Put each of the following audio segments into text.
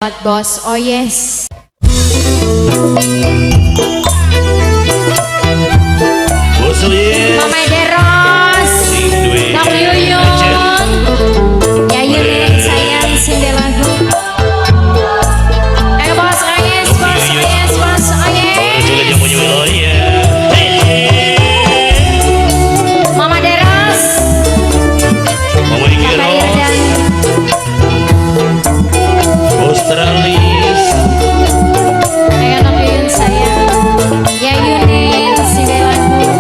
buat Bos Oyes. Bos Oyes. Mama Deros, Dok Yuyun, Yayun sayang sinde lagu. Bos Oyes, Bos Oyes, Bos Oyes. Mama Deros, Mama Papa Irdan, Australis. Ayo Dok Yuyun sayang, Yayunin sinde lagu.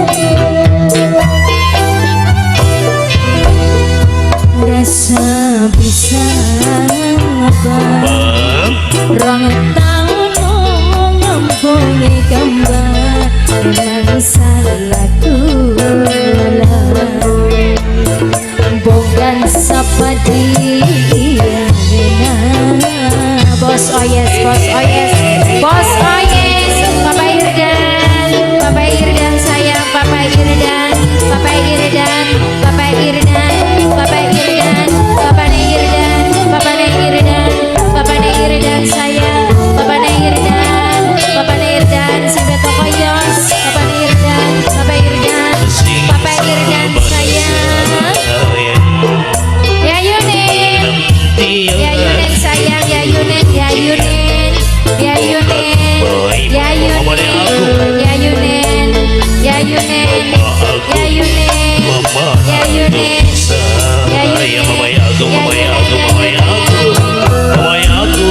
Rasa bisa apa? Rong taun ngempungi gambar memang salahku bukan sapa dia. Bos Oyes, Bos Oyes, Bos Oyes, Papa Irdan, Papa Irdan sayang, Papa Irdan, Papa Irdan, Papa Irdan, Papa Irdan, Papa Irdan, Papa Irdan, Papa Irdan sayang, Papa Irdan, Papa Irdan, sampai tokoyos, Papa Irdan, Papa Irdan, Papa Irdan sayang. Ya Yunin, ya Yunin sayang, ya Yunin, ya Yunin, ya Yunin, ya Yunin, ya Yunin, ya Yunin, ya Yunin, ya Yunin, ya Yunin,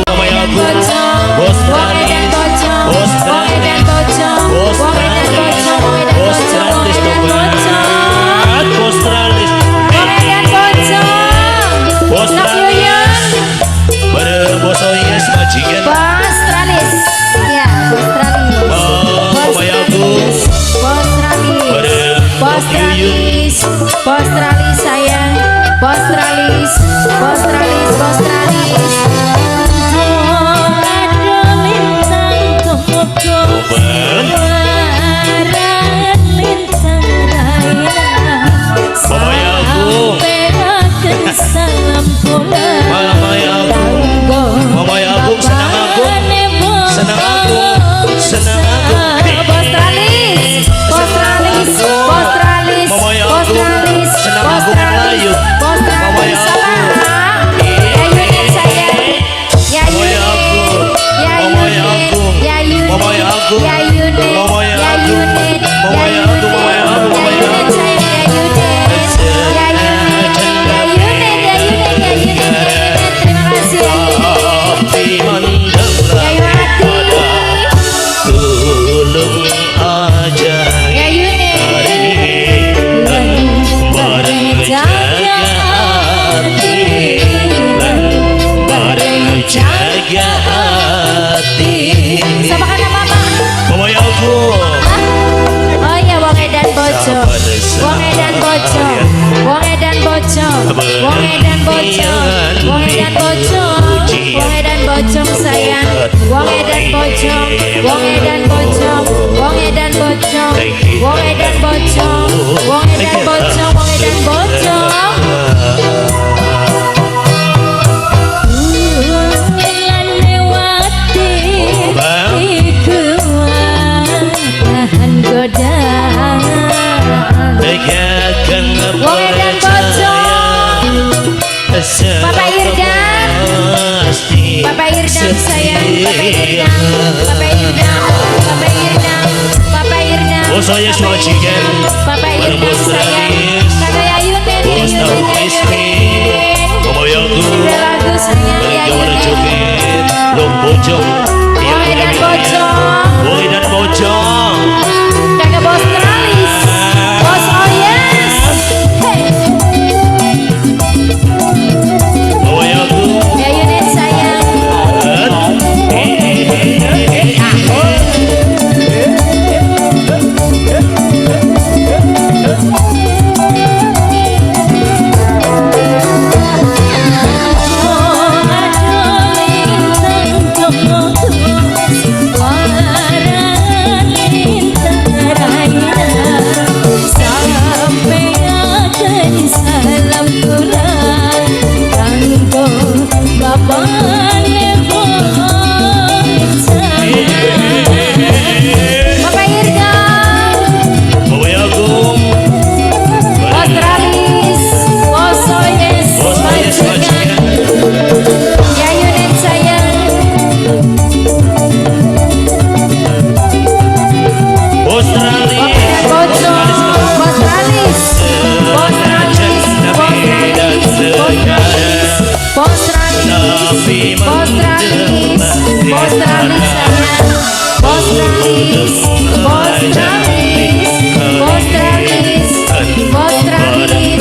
Wong edan pocong, wong edan pocong, wong edan pocong, wong edan pocong, wong edan pocong, wong edan pocong. Nok Yuyun, Bos Oyes majikan. Bos Tralis, ya Bos Tralis, Bos Tralis, Bos Tralis, Bos Tralis, Bos Tralis sayang, Bos Tralis, Bos Tralis, Bos Tralis. Bos Tralis, Bos Tralis, Bos Tralis, Bos Tralis, Bos Tralis, Bos Tralis, ya Yunin sayang, ya Yunin, ya Yunin, ya Yunin, ya Yunin, ya Yunin, ya Yunin, ya Yunin sayang, ya Yunin, ya Yunin, ya Yunin, ya Yunin, ya Yunin, ya Yunin, terima kasih ya Yunin, ya Yuhati. Ya Yunin, bareng jaga hati, bareng jaga hati. Sama kan mama? Oh iya, wong edan bocor, wong edan bocor, wong edan bocor, wong edan bocor, wong edan bocor, wong edan bocor sayang, wong edan bocor, wong edan bocor, wong edan bocor, wong edan bocor, wong edan bocor, wong edan bocor. Wong edan bocor, Papa Irdan, Papa Irdan sayang, Papa Irdan, Papa Irdan, Papa Irdan, Papa Irdan, Papa Irdan sayang, Kakak Yayunin, Yayunin, Yayunin, lagu sayang Yayunin, Wong edan bocor, Wong edan bocor, Kakak Bos Tralis, Bos Oyes, hey. Ya Yunin sayang. Wah. Tralis, Bos Tralis, Bos Tralis, Bos Tralis,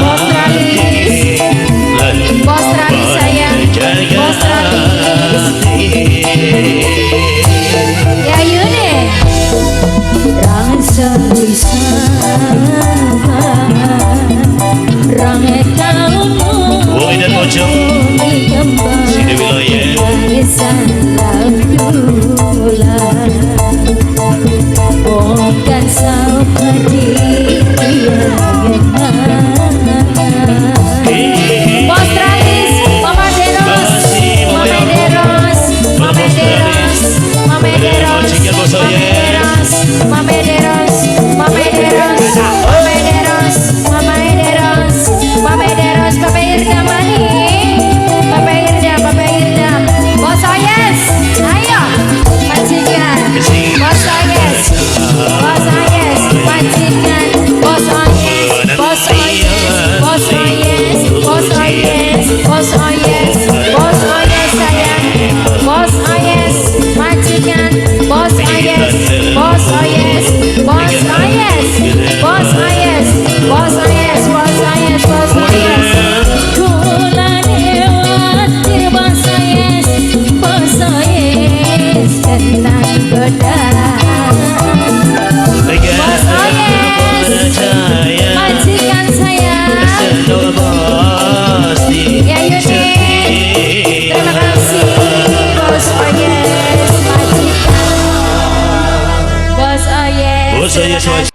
Bos Tralis, Bos Tralis sayang, Bos Tralis. Ya Yune. Rang sepisan rang taun. Wong Edan Pojok. Sini wilayah. Salah bukan saupadi. Bos Tralis, Mama Deros, Mama Deros, Mama Deros, Mama Deros, Mama Deros, Mama Deros, Mama Deros, Mama Deros, Mama Deros, Mama Deros, Papa Irda mani, Papa Irda, Papa Irda, Bos Oyes, ayo, majikan, Bos Oyes, Bos Oyes, majikan, Bos Oyes, Bos Oyes, Bos Oyes, Bos Oyes, Bos Oyes, Bos Oyes sayang, Bos Oyes, majikan, Bos Oyes, Bos Oyes, Bos Oyes, Bos Oyes, Bos Oyes, Bos Oyes, Bos Oyes. Kulane watir, Bos Oyes, Bos Oyes, tentang godaan. Bos Oyes, majikan sayang. Ya Yuni, terima kasih Bos Oyes, majikan. Bos Oyes. Bos Oyes. Terima kasih.